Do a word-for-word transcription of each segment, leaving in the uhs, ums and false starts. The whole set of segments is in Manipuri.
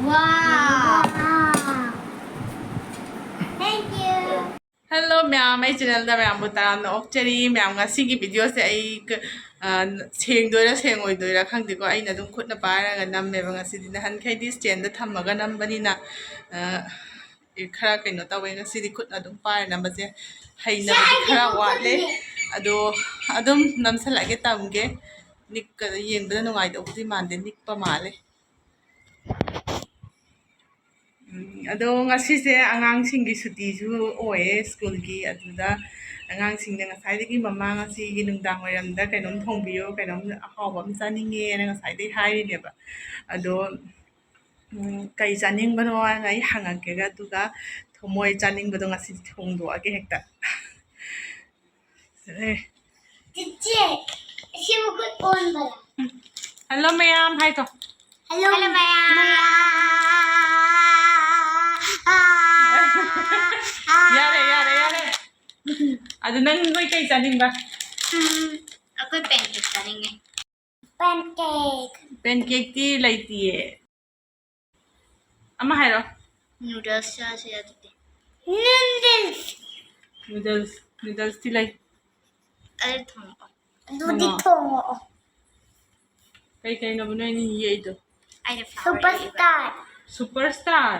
Wow. Thank you. Hello ꯃꯌꯥꯝ, ꯑꯩ channelꯗ ꯃꯌꯥꯝꯕꯨ ꯇꯔꯥꯝꯅ ꯑꯣꯛꯆꯔꯤ꯫ ꯃꯌꯥꯝ, ꯉꯁꯤꯒꯤ videoꯁꯦ ꯑꯩ ꯀ-, ꯑ, ꯁꯦꯡꯗꯣꯏꯔꯥ ꯁꯦꯡꯉꯣꯏꯗꯣꯏꯔꯥ ꯈꯪꯗꯦꯀꯣ꯫ ꯑꯩꯅ ꯑꯗꯨꯝ ꯈꯨꯠꯅ ꯄꯥꯏꯔꯒ ꯅꯝꯃꯦꯕ ꯉꯁꯤꯗꯤ꯫ ꯅꯍꯥꯟꯈꯩꯗꯤ standꯗ ꯊꯝꯃꯒ ꯅꯝꯕꯅꯤꯅ, ꯑ, ꯈꯔ ꯀꯩꯅꯣ ꯇꯧꯋꯦ꯫ ꯉꯁꯤꯗꯤ ꯈꯨꯠꯅ ꯑꯗꯨꯝ ꯄꯥꯏꯔ ꯅꯝꯕꯁꯦ ꯍꯩꯅꯕꯗꯤ ꯈꯔ ꯋꯥꯠꯂꯦ꯫ ꯑꯗꯣ ꯑꯗꯨꯝ ꯅꯝꯁꯜꯂꯛꯑꯒꯦ, ꯇꯝꯒꯦ꯫ ꯅꯤꯛꯀ-, ꯌꯦꯡꯕꯗ ꯅꯨꯡꯉꯥꯏꯗꯧꯕꯗꯤ ꯃꯥꯟꯗꯦ, ꯅꯤꯛꯄ ꯃꯥꯜꯂꯦ꯫ ꯎꯝ, ꯑꯗꯣ ꯉꯁꯤꯁꯦ ꯑꯉꯥꯡꯁꯤꯡꯒꯤ ꯁꯨꯇꯤꯁꯨ ꯑꯣꯏꯌꯦ ꯁ꯭ꯀꯨꯜꯒꯤ꯫ ꯑꯗꯨꯗ ꯑꯉꯥꯡꯁꯤꯡꯅ ꯉꯁꯥꯏꯗꯒꯤ "ꯃꯃꯥ, ꯉꯁꯤꯒꯤ ꯅꯨꯡꯗꯥꯡ ꯋꯥꯏꯔꯝꯗ ꯀꯩꯅꯣꯝ ꯊꯣꯡꯕꯤꯌꯣ, ꯀꯩꯅꯣꯝ ꯑꯍꯥꯎꯕ ꯑꯃ ꯆꯥꯅꯤꯡꯉꯦꯅ" ꯉꯁꯥꯏꯗꯒꯤ ꯍꯥꯏꯔꯤꯅꯦꯕ꯫ ꯑꯗꯣ, ꯎꯝ, ꯀꯩ ꯆꯥꯅꯤꯡꯕꯅꯣ ꯍꯥꯏꯅ ꯑꯩ ꯍꯪꯉꯛꯀꯦꯒ, ꯑꯗꯨꯒ ꯊ-, ꯃꯣꯏ ꯆꯥꯅꯤꯡꯕꯗꯣ ꯉꯁꯤꯗꯤ ꯊꯣꯡꯗꯣꯛꯑꯒꯦ ꯍꯦꯛꯇ꯫ ꯑꯦ꯫ ꯆꯤꯆꯦ, ꯑꯁꯤ ꯃꯈꯨꯠ ꯑꯣꯟꯕꯔꯥ? Hello ꯃꯌꯥꯝ ꯍꯥꯏꯗꯣ꯫ Hello ꯃꯌꯥꯝ꯫ ꯌꯥꯔꯦ, ꯌꯥꯔꯦ, ꯌꯥꯔꯦ꯫ ꯑꯗꯨ ꯅꯪ ꯅꯣꯏ ꯀꯩ ꯆꯥꯅꯤꯡꯕ? ꯎꯝ, ꯑꯩꯈꯣꯏ pancake ꯆꯥꯅꯤꯡꯉꯦ꯫ Pancake꯫ Pancakeꯇꯤ ꯂꯩꯇꯤꯌꯦ꯫ ꯑꯃ ꯍꯥꯏꯔꯣ꯫ Noodles ꯆꯥꯁꯦ ꯑꯗꯨꯗꯤ꯫ Noodles꯫ Noodles, noodlesꯇꯤ ꯂꯩ꯫ ꯑꯗꯨ ꯊꯣꯡꯉꯛꯑꯣ꯫ ꯑꯗꯨꯗꯤ ꯊꯣꯡꯉꯛꯑꯣ꯫ ꯀꯩ ꯀꯩꯅꯣꯕ ꯅꯣꯏꯅ ꯌꯦꯛꯏꯗꯣ? ꯑꯩꯅ flower ꯌꯦꯛꯏꯕ꯫ Superstar꯫ Superstar?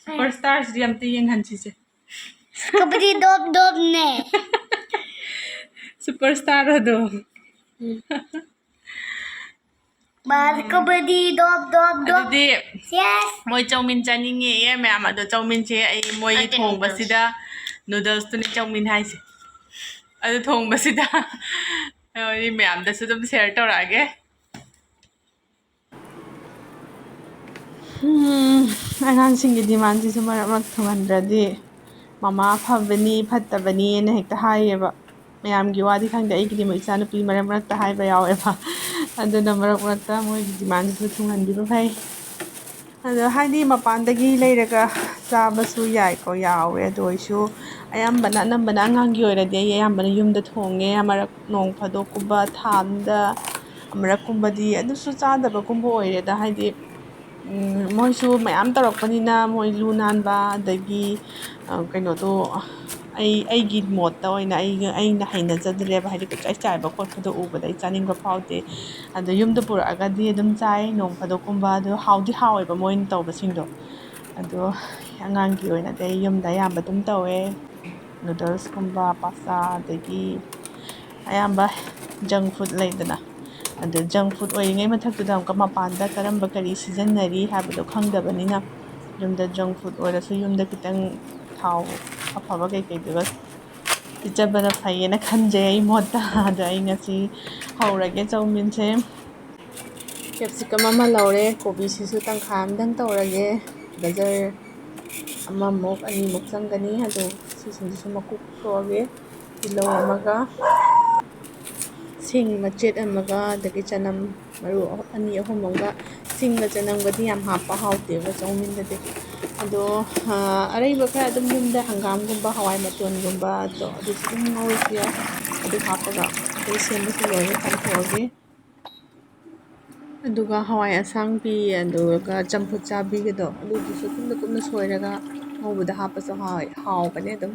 Superstarꯁꯤꯗꯤ ꯑꯝꯇ ꯌꯦꯡꯍꯟꯁꯤꯁꯦ꯫ ꯀꯕꯗꯤ ꯗꯣꯞ ꯗꯣꯞꯅꯦ꯫ Superstar ꯑꯗꯣ꯫ ꯕꯥꯜ ꯀꯕꯗꯤ ꯗꯣꯞ ꯗꯣꯞ ꯗꯣꯞ꯫ ꯑꯗꯨꯗꯤ yes꯫ ꯃꯣꯏ ꯆꯧꯃꯤꯟ ꯆꯥꯅꯤꯡꯉꯦꯌꯦ ꯃꯌꯥꯝ꯫ ꯑꯗꯣ ꯆꯧꯃꯤꯟꯁꯦ ꯑꯩ ꯃꯣꯏ ꯑꯗꯨ ꯊꯣꯡꯕꯁꯤꯗ, noodlesꯇꯨꯅꯤ ꯆꯧꯃꯤꯟ ꯍꯥꯏꯁꯦ꯫ ꯑꯗꯨ ꯊꯣꯡꯕꯁꯤꯗ ꯑꯩ ꯃꯌꯥꯝꯗꯁꯨ ꯑꯗꯨꯝ share ꯇꯧꯔꯛꯑꯒꯦ꯫ ꯎꯝ, ꯑꯉꯥꯡꯁꯤꯡꯒꯤ demandꯁꯤꯁꯨ ꯃꯔꯛ ꯃꯔꯛ ꯊꯨꯡꯍꯟꯗ꯭ꯔꯗꯤ ꯃꯃꯥ ꯐꯕꯅꯤ ꯐꯠꯇꯕꯅꯤꯅ ꯍꯦꯛꯇ ꯍꯥꯏꯌꯦꯕ꯫ ꯃꯌꯥꯝꯒꯤ ꯋꯥꯗꯤ ꯈꯪꯗꯦ, ꯑꯩꯒꯤꯗꯤ ꯏꯆꯥꯅꯨꯄꯤ ꯃꯔꯛ ꯃꯔꯛꯇ ꯍꯥꯏꯕ ꯌꯥꯎꯋꯦꯕ꯫ ꯑꯗꯨꯅ ꯃꯔꯛ ꯃꯔꯛꯇ ꯃꯣꯏꯒꯤ demandꯁꯤꯁꯨ ꯊꯨꯡꯍꯟꯕꯤꯕ ꯐꯩ꯫ ꯑꯗꯣ ꯍꯥꯏꯗꯤ ꯃꯄꯥꯟꯗꯒꯤ ꯂꯩꯔꯒ ꯆꯥꯕꯁꯨ ꯌꯥꯏꯀꯣ, ꯌꯥꯎꯋꯦ꯫ ꯑꯗꯨ ꯑꯣꯏꯔꯁꯨ ꯑꯌꯥꯝꯕꯅ, ꯑꯅꯝꯕꯅ ꯑꯉꯥꯡꯒꯤ ꯑꯣꯏꯔꯗꯤ ꯑꯩ ꯑꯌꯥꯝꯕꯅ ꯌꯨꯝꯗ ꯊꯣꯡꯉꯦ꯫ ꯃꯔꯛ ꯅꯣꯡ ꯐꯥꯗꯣꯛꯀꯨꯝꯕ, ꯊꯥ ꯑꯃꯗ ꯑꯃꯨꯔꯛꯀꯨꯝꯕꯗꯤ, ꯑꯗꯨꯁꯨ ꯆꯥꯗꯕꯒꯨꯝꯕ ꯑꯣꯏꯔꯦꯗ꯫ ꯍꯥꯏꯗꯤ ꯎꯝ, ꯃꯣꯏꯁꯨ ꯃꯌꯥꯝ ꯇꯧꯔꯛꯄꯅꯤꯅ ꯃꯣꯏ ꯂꯨ ꯅꯥꯟꯕ, ꯑꯗꯒꯤ, ꯑ, ꯀꯩꯅꯣꯗꯣ, ꯑꯩ, ꯑꯩꯒꯤ ꯃꯣꯠꯇ ꯑꯣꯏꯅ ꯑꯩꯒ-, ꯑꯩꯅ ꯍꯩꯅꯖꯗ꯭ꯔꯦꯕ, ꯍꯥꯏꯗꯤ ꯀꯣꯏꯆꯥꯏ ꯆꯥꯏꯕ ꯈꯣꯠꯄꯗꯣ ꯎꯕꯗ ꯑꯩ ꯆꯥꯅꯤꯡꯕ ꯐꯥꯎꯗꯦ꯫ ꯑꯗꯣ ꯌꯨꯝꯗ ꯄꯨꯔꯛꯑꯒꯗꯤ ꯑꯗꯨꯝ ꯆꯥꯏ ꯅꯣꯡ ꯐꯥꯗꯣꯛꯀꯨꯝꯕ, ꯑꯗꯣ ꯍꯥꯎꯗꯤ ꯍꯥꯎꯋꯦꯕ ꯃꯣꯏꯅ ꯇꯧꯕꯁꯤꯡꯗꯣ꯫ ꯑꯗꯣ ꯑꯉꯥꯡꯒꯤ ꯑꯣꯏꯅꯗꯤ ꯑꯩ ꯌꯨꯝꯗ ꯑꯌꯥꯝꯕ ꯑꯗꯨꯝ ꯇꯧꯋꯦ꯫ ꯅꯨꯗꯜꯁꯀꯨꯝꯕ, ꯄꯥꯁꯇꯥ, ꯑꯗꯒꯤ ꯑꯌꯥꯝꯕ ꯖꯪ ꯐꯨꯗ ꯂꯩꯗꯅ, ꯑꯗꯣ ꯖꯪ ꯐꯨꯗ ꯑꯣꯏꯔꯤꯉꯩ ꯃꯊꯛꯇꯨꯗ ꯑꯃꯨꯛꯀ ꯃꯄꯥꯟꯗ ꯀꯔꯝꯕ ꯀꯔꯤ ꯁꯤꯖꯤꯟꯅꯔꯤ ꯍꯥꯏꯕꯗꯣ ꯈꯪꯗꯕꯅꯤꯅ, ꯌꯨꯝꯗ ꯖꯪ ꯐꯨꯗ ꯑꯣꯏꯔꯁꯨ ꯌꯨꯝꯗ ꯈꯤꯇꯪ ꯊꯥꯎ ꯑꯐꯕ ꯀꯩꯀꯩꯗꯨꯒ ꯄꯤꯖꯕꯅ ꯐꯩꯌꯦꯅ ꯈꯟꯖꯩ ꯑꯩ ꯃꯣꯠꯇ꯫ ꯑꯗꯣ ꯑꯩ ꯉꯁꯤ ꯍꯧꯔꯒꯦ ꯆꯧꯃꯤꯟꯁꯦ꯫ ꯀꯦꯞꯁꯤꯀꯝ ꯑꯃ ꯂꯧꯔꯦ, ꯀꯣꯕꯤꯁꯤꯁꯨ ꯇꯪꯈꯥꯏ ꯑꯃꯗꯪ ꯇꯧꯔꯒꯦ꯫ ꯒꯖꯔ ꯑꯃꯃꯨꯛ, ꯑꯅꯤꯃꯨꯛ ꯆꯪꯒꯅꯤ꯫ ꯑꯗꯣ ꯁꯤꯁꯤꯡꯁꯤꯁꯨ ꯃꯀꯨ ꯈꯣꯛꯇꯣꯛꯑꯒꯦ꯫ ꯇꯤꯜꯍꯧ ꯑꯃꯒ, ꯁꯤꯡ ꯃꯆꯦꯠ ꯑꯃꯒ, ꯑꯗꯒꯤ ꯆꯅꯝ ꯃꯔꯨ ꯑꯅꯤ ꯑꯍꯨꯝ ꯑꯃꯒ꯫ ꯁꯤꯡꯒ ꯆꯅꯝꯒꯗꯤ ꯌꯥꯝ ꯍꯥꯞꯄ ꯍꯥꯎꯇꯦꯕ ꯆꯧꯃꯤꯟꯗꯗꯤ꯫ ꯑꯗꯣ, ꯑ, ꯑꯔꯩꯕ ꯈꯔ ꯑꯗꯨꯝ ꯌꯨꯝꯗ ꯍꯪꯒꯥꯝꯒꯨꯝꯕ, ꯍꯋꯥꯏ ꯃꯇꯣꯟꯒꯨꯝꯕ, ꯑꯗꯣ ꯑꯗꯨꯁꯨ ꯑꯗꯨꯝ ꯉꯧꯔꯁꯨ ꯌꯥꯏ꯫ ꯑꯗꯨ ꯍꯥꯞꯄꯒ ꯑꯩꯈꯣꯏ ꯁꯦꯝꯕꯁꯨ ꯂꯣꯏꯔꯦ, ꯆꯥꯝꯊꯣꯛꯑꯒꯦ꯫ ꯑꯗꯨꯒ ꯍꯋꯥꯏ ꯑꯁꯥꯡꯕꯤ, ꯑꯗꯨꯒ ꯆꯝꯐꯨꯠ ꯆꯥꯕꯤꯒꯗꯣ, ꯑꯗꯨꯗꯨꯁꯨ ꯀꯨꯞꯅ ꯀꯨꯞꯅ ꯁꯣꯏꯔꯒ ꯉꯧꯕꯗ ꯍꯥꯞꯄꯁꯨ ꯍꯥꯎꯋꯦ, ꯍꯥꯎꯕꯅꯦ ꯑꯗꯨꯝ꯫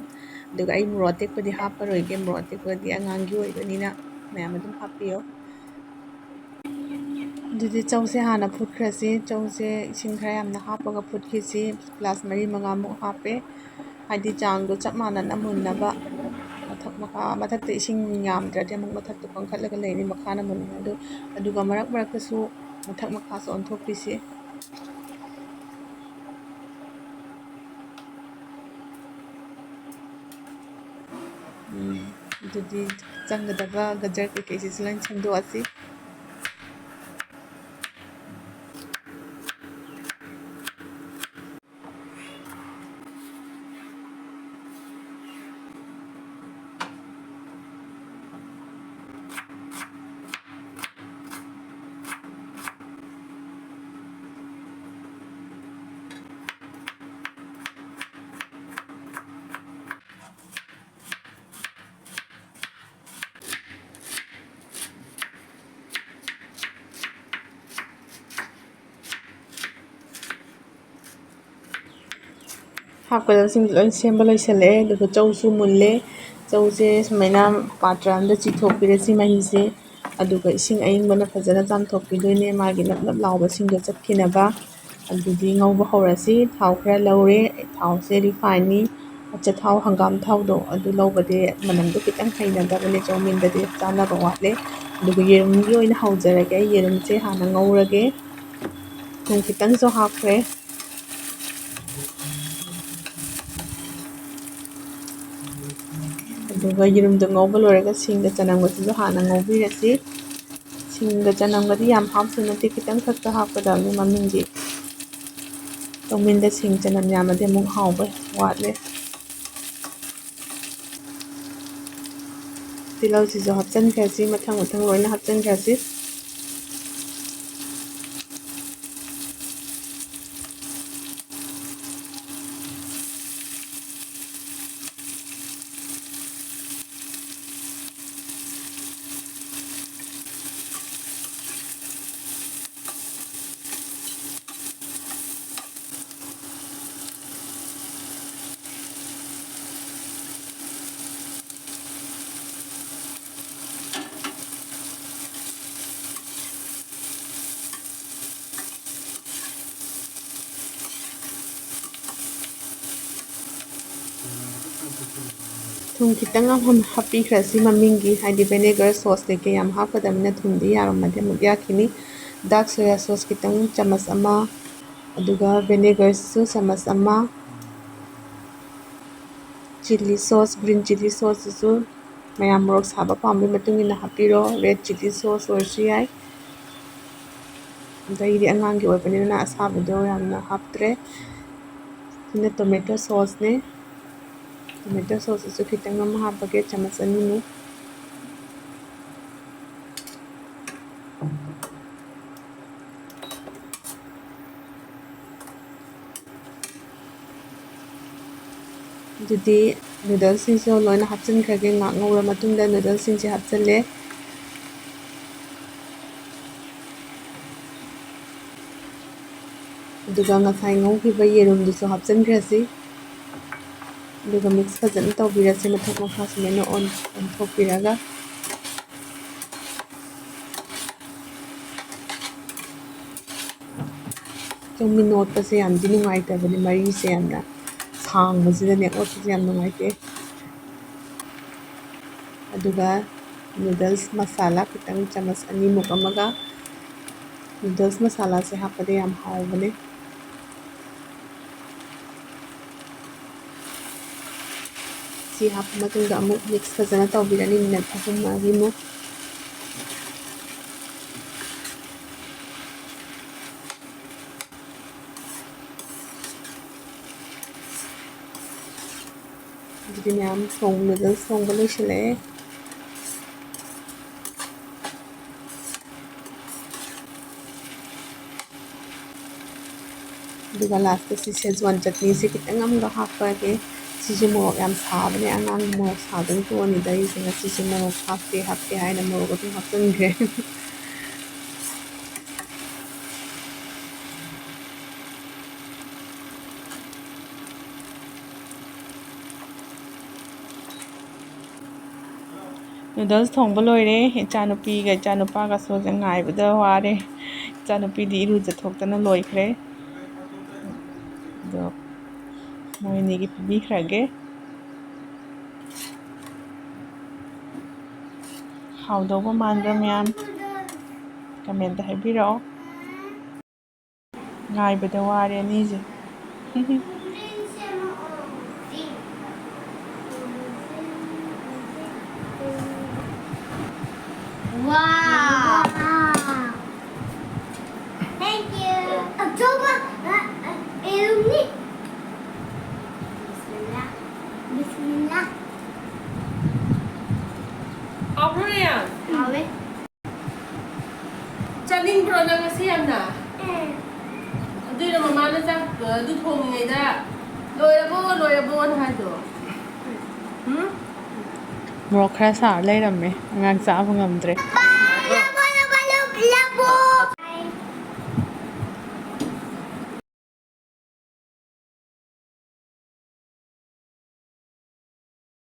ꯑꯗꯨꯒ ꯑꯩ ꯃꯣꯔꯣꯛ ꯑꯇꯦꯛꯄꯗꯤ ꯍꯥꯞꯄꯔꯣꯏꯒꯦ, ꯃꯣꯔꯣꯛ ꯑꯇꯦꯛꯄꯗꯤ ꯑꯉꯥꯡꯒꯤ ꯑꯣꯏꯕꯅꯤꯅ ꯃꯌꯥꯝ ꯑꯗꯨꯝ ꯍꯥꯞꯄꯤꯌꯣ꯫ ꯑꯗꯨꯗꯤ ꯆꯧꯁꯦ ꯍꯥꯟꯅ ꯐꯨꯠꯈ꯭ꯔꯁꯤ꯫ ꯆꯧꯁꯦ ꯏꯁꯤꯡ ꯈꯔ ꯌꯥꯝꯅ ꯍꯥꯞꯄꯒ ꯐꯨꯠꯈꯤꯁꯤ꯫ ꯒ꯭ꯂꯥꯁ ꯃꯔꯤ ꯃꯉꯥꯃꯨꯛ ꯍꯥꯞꯄꯦ, ꯍꯥꯏꯗꯤ ꯆꯥꯡꯗꯣ ꯆꯞ ꯃꯥꯟꯅꯅ ꯃꯨꯟꯅꯕ꯫ ꯃꯊꯛ ꯃꯈꯥ, ꯃꯊꯛꯇ ꯏꯁꯤꯡ ꯌꯥꯝꯗ꯭ꯔꯗꯤ ꯑꯃꯨꯛ ꯃꯊꯛꯇꯣ ꯀꯟꯈꯠꯂꯒ ꯂꯩꯅꯤ, ꯃꯈꯥꯅ ꯃꯨꯟꯅꯤ꯫ ꯑꯗꯨ, ꯑꯗꯨꯒ ꯃꯔꯛ ꯃꯔꯛꯇꯁꯨ ꯃꯊꯛ ꯃꯈꯥꯁꯨ ꯑꯣꯟꯊꯣꯛꯄꯤꯁꯤ꯫ ꯎꯝ, ꯑꯗꯨꯗꯤ ꯆꯪꯒꯗꯕ ꯒꯖꯔ ꯀꯩꯀꯩꯁꯤꯁꯨ ꯂꯣꯏ ꯁꯦꯝꯗꯣꯛꯑꯁꯤ꯫ ꯍꯥꯞꯀꯗꯕꯁꯤꯡꯁꯦ ꯂꯣꯏ ꯁꯦꯝꯕ ꯂꯣꯏꯁꯤꯜꯂꯛꯑꯦ꯫ ꯑꯗꯨꯒ ꯆꯧꯁꯨ ꯃꯨꯜꯂꯦ꯫ ꯆꯧꯁꯦ ꯁꯨꯃꯥꯏꯅ ꯄꯥꯇ꯭ꯔ ꯑꯃꯗ ꯆꯤꯊꯣꯛꯄꯤꯔꯁꯤ ꯃꯍꯤꯁꯦ꯫ ꯑꯗꯨꯒ ꯏꯁꯤꯡ ꯑꯏꯪꯕꯅ ꯐꯖꯅ ꯆꯥꯝꯊꯣꯛꯄꯤꯗꯣꯏꯅꯦ, ꯃꯥꯒꯤ ꯅꯞ ꯅꯞ ꯂꯥꯎꯕꯁꯤꯡꯗꯣ ꯆꯠꯈꯤꯅꯕ꯫ ꯑꯗꯨꯗꯤ ꯉꯧꯕ ꯍꯧꯔꯁꯤ꯫ ꯊꯥꯎ ꯈꯔ ꯂꯧꯔꯦ꯫ ꯊꯥꯎꯁꯦ refineꯅꯤ, ꯑꯆꯥꯊꯥꯎ, ꯍꯪꯒꯥꯝ ꯊꯥꯎꯗꯣ ꯑꯗꯨ ꯂꯧꯕꯗꯤ ꯃꯅꯝꯗꯣ ꯈꯤꯇꯪ ꯍꯩꯅꯗꯕꯅꯦ, ꯆꯧꯃꯤꯟꯗꯗꯤ ꯆꯥꯅꯕ ꯋꯥꯠꯂꯦ꯫ ꯑꯗꯨꯒ ꯌꯦꯔꯨꯝꯒꯤ ꯑꯣꯏꯅ ꯍꯧꯖꯔꯒꯦ꯫ ꯑꯩ ꯌꯦꯔꯨꯝꯁꯦ ꯍꯥꯟꯅ ꯉꯧꯔꯒꯦ꯫ ꯊꯨꯝ ꯈꯤꯇꯪꯁꯨ ꯍꯥꯞꯈ꯭ꯔꯦ꯫ ꯑꯗꯨꯒ ꯌꯦꯔꯨꯝꯗꯣ ꯉꯧꯕ ꯂꯣꯏꯔꯒ ꯁꯤꯡꯒ ꯆꯅꯝꯒꯁꯤꯁꯨ ꯍꯥꯟꯅ ꯉꯧꯕꯤꯔꯁꯤ꯫ ꯁꯤꯡꯒ ꯆꯅꯝꯒꯗꯤ ꯌꯥꯝ ꯍꯥꯞꯇꯣꯏ ꯅꯠꯇꯦ, ꯈꯤꯇꯪ ꯈꯛꯇ ꯍꯥꯞꯀꯗꯕꯅꯤ ꯃꯃꯤꯡꯒꯤ꯫ ꯆꯧꯃꯤꯟꯗ ꯁꯤꯡ ꯆꯅꯝ ꯌꯥꯝꯃꯗꯤ ꯑꯃꯨꯛ ꯍꯥꯎꯕ ꯋꯥꯠꯂꯦ꯫ ꯇꯤꯜꯍꯧꯁꯤꯁꯨ ꯍꯥꯞꯆꯤꯟꯈ꯭ꯔꯁꯤ, ꯃꯊꯪ ꯃꯊꯪ ꯂꯣꯏꯅ ꯍꯥꯞꯆꯤꯟꯈ꯭ꯔꯁꯤ꯫ ꯊꯨꯝ ꯈꯤꯇꯪ ꯑꯃ ꯍꯥꯞꯄꯤꯈ꯭ꯔꯁꯤ ꯃꯃꯤꯡꯒꯤ, ꯍꯥꯏꯗꯤ vinegar sauce ꯀꯩꯀꯩ ꯌꯥꯝ ꯍꯥꯞꯀꯗꯕꯅꯤꯅ ꯊꯨꯝꯗꯤ ꯌꯥꯔꯝꯃꯗꯤ ꯑꯃꯨꯛ ꯌꯥꯛꯈꯤꯅꯤ꯫ Dark soya sauce ꯈꯤꯇꯪ ꯆꯥꯃꯁ ꯑꯃ, ꯑꯗꯨꯒ vinegarꯁꯤꯁꯨ ꯆꯥꯃꯁ ꯑꯃ, chilli sauce, green chilli sauceꯁꯤꯁꯨ ꯃꯌꯥꯝ ꯃꯣꯔꯣꯛ ꯁꯥꯕ ꯄꯥꯝꯕꯒꯤ ꯃꯇꯨꯡ ꯏꯟꯅ ꯍꯥꯞꯄꯤꯔꯣ꯫ Red chilli sauce ꯑꯣꯏꯔꯁꯨ ꯌꯥꯏ꯫ ꯑꯗꯣ ꯑꯩꯗꯤ ꯑꯉꯥꯡꯒꯤ ꯑꯣꯏꯕꯅꯤꯅ ꯑꯁꯥꯕꯗꯣ ꯌꯥꯝꯅ ꯍꯥꯞꯇ꯭ꯔꯦ꯫ ꯁꯤꯅ tomato sauceꯅꯦ꯫ Tomato sauceꯁꯤꯁꯨ ꯈꯤꯇꯪ ꯑꯃ ꯍꯥꯞꯄꯒꯦ, ꯆꯥꯃꯁ ꯑꯅꯤꯃꯨꯛ꯫ ꯑꯗꯨꯗꯤ noodlesꯁꯤꯡꯁꯨ ꯂꯣꯏꯅ ꯍꯥꯞꯆꯤꯟꯈ꯭ꯔꯒꯦ꯫ ꯉꯥꯏꯍꯥꯛ ꯉꯧꯔ ꯃꯇꯨꯡꯗ noodlesꯁꯤꯡꯁꯦ ꯍꯥꯞꯆꯤꯜꯂꯦ꯫ ꯑꯗꯨꯒ ꯉꯁꯥꯏ ꯉꯧꯈꯤꯕ ꯌꯦꯔꯨꯝꯗꯨꯁꯨ ꯍꯥꯞꯆꯤꯟꯈ꯭ꯔꯁꯤ꯫ ꯑꯗꯨꯒ mix ꯐꯖꯅ ꯇꯧꯕꯤꯔꯁꯦ, ꯃꯊꯛ ꯃꯈꯥ ꯁꯨꯃꯥꯏꯅ ꯑꯣꯟ-, ꯑꯣꯟꯊꯣꯛꯄꯤꯔꯒ꯫ ꯆꯧꯃꯤꯟ ꯑꯣꯠꯄꯁꯦ ꯌꯥꯝꯗꯤ ꯅꯨꯡꯉꯥꯏꯇꯕꯅꯦ, ꯃꯔꯤꯁꯦ ꯌꯥꯝꯅ ꯁꯥꯡꯕꯁꯤꯗꯅꯦ ꯑꯣꯠꯄꯁꯦ ꯌꯥꯝ ꯅꯨꯡꯉꯥꯏꯇꯦ꯫ ꯑꯗꯨꯒ noodles ꯃꯁꯥꯂꯥ ꯈꯤꯇꯪ ꯆꯥꯃꯁ ꯑꯅꯤꯃꯨꯛ ꯑꯃꯒ, noodles ꯃꯁꯥꯂꯥꯁꯦ ꯍꯥꯞꯄꯗꯤ ꯌꯥꯝ ꯍꯥꯎꯕꯅꯦ꯫ ꯁꯤ ꯍꯥꯞꯄ ꯃꯇꯨꯡꯗ ꯑꯃꯨꯛ mix ꯐꯖꯅ ꯇꯧꯕꯤꯔꯅꯤ, minute ꯑꯍꯨꯝ ꯃꯔꯤꯃꯨꯛ꯫ ꯑꯗꯨꯗꯤ ꯃꯌꯥꯝ ꯊꯣꯡ-, noodles ꯊꯣꯡꯕ ꯂꯣꯏꯁꯤꯜꯂꯛꯑꯦ꯫ ꯑꯗꯨꯒ last ꯁꯤ Szechuan ꯆꯠꯅꯤꯁꯦ ꯈꯤꯇꯪ ꯑꯃꯒ ꯍꯥꯞꯄꯒꯦ꯫ ꯁꯤꯁꯦ ꯃꯣꯔꯣꯛ ꯌꯥꯝ ꯁꯥꯕꯅꯦ, ꯑꯉꯥꯡ ꯃꯣꯔꯣꯛ ꯁꯥꯗꯅ ꯇꯣꯛꯑꯅꯤꯗ, ꯑꯩꯁꯦ ꯉꯁꯤꯁꯦ ꯃꯣꯔꯣꯛ ꯍꯥꯞꯇꯦ ꯍꯥꯞꯇꯦ ꯍꯥꯏꯅ ꯃꯣꯔꯣꯛ ꯑꯗꯨꯝ ꯍꯥꯞꯆꯤꯟꯈ꯭ꯔꯦ꯫ Noodles ꯊꯣꯡꯕ ꯂꯣꯏꯔꯦ꯫ ꯏꯆꯥꯅꯨꯄꯤꯒ ꯏꯆꯥꯅꯨꯄꯥꯒꯁꯨ ꯉꯥꯏꯕꯗ ꯋꯥꯔꯦ꯫ ꯏꯆꯥꯅꯨꯄꯤꯗꯤ ꯏꯔꯨꯖꯊꯣꯛꯇꯅ ꯂꯣꯏꯈ꯭ꯔꯦ꯫ ꯑꯗꯣ ꯃꯣꯏ ꯑꯅꯤꯒꯤ ꯄꯤꯕꯤꯈ꯭ꯔꯒꯦ꯫ ꯍꯥꯎꯗꯧꯕ ꯃꯥꯟꯕ꯭ꯔꯥ ꯃꯌꯥꯝ? Comment ꯍꯥꯏꯕꯤꯔꯛꯑꯣ꯫ ꯉꯥꯏꯕꯗ ꯋꯥꯔꯦ ꯑꯅꯤꯁꯦ꯫ Wow. Thank you. ꯑꯆꯧꯕ, ꯑ, ꯑ, ꯌꯦꯔꯨꯝꯅꯤ꯫ ꯕꯤꯁꯃꯤꯜꯂꯥ꯫ ꯕꯤꯁꯃꯤꯜꯂꯥ꯫ ꯍꯥꯎꯕ꯭ꯔꯣ ꯔꯤꯌꯥꯟ? ꯍꯥꯎꯋꯦ꯫ ꯆꯥꯅꯤꯡꯕ꯭ꯔꯣ ꯅꯪ ꯉꯁꯤ ꯌꯥꯝꯅ? ꯎꯝ꯫ ꯑꯗꯨꯏꯔꯣ ꯃꯃꯥꯅ ꯆꯥꯛ, ꯑꯗꯨ ꯊꯣꯡꯉꯤꯉꯩꯗ "ꯂꯣꯏꯔꯕꯣ, ꯂꯣꯏꯔꯕꯣꯅ" ꯍꯥꯏꯗꯣ? ꯎꯝ? ꯃꯣꯔꯣꯛ ꯈꯔ ꯁꯥꯔ ꯂꯩꯔꯝꯃꯦ, ꯑꯉꯥꯡ ꯆꯥꯕ ꯉꯝꯗ꯭ꯔꯦ꯫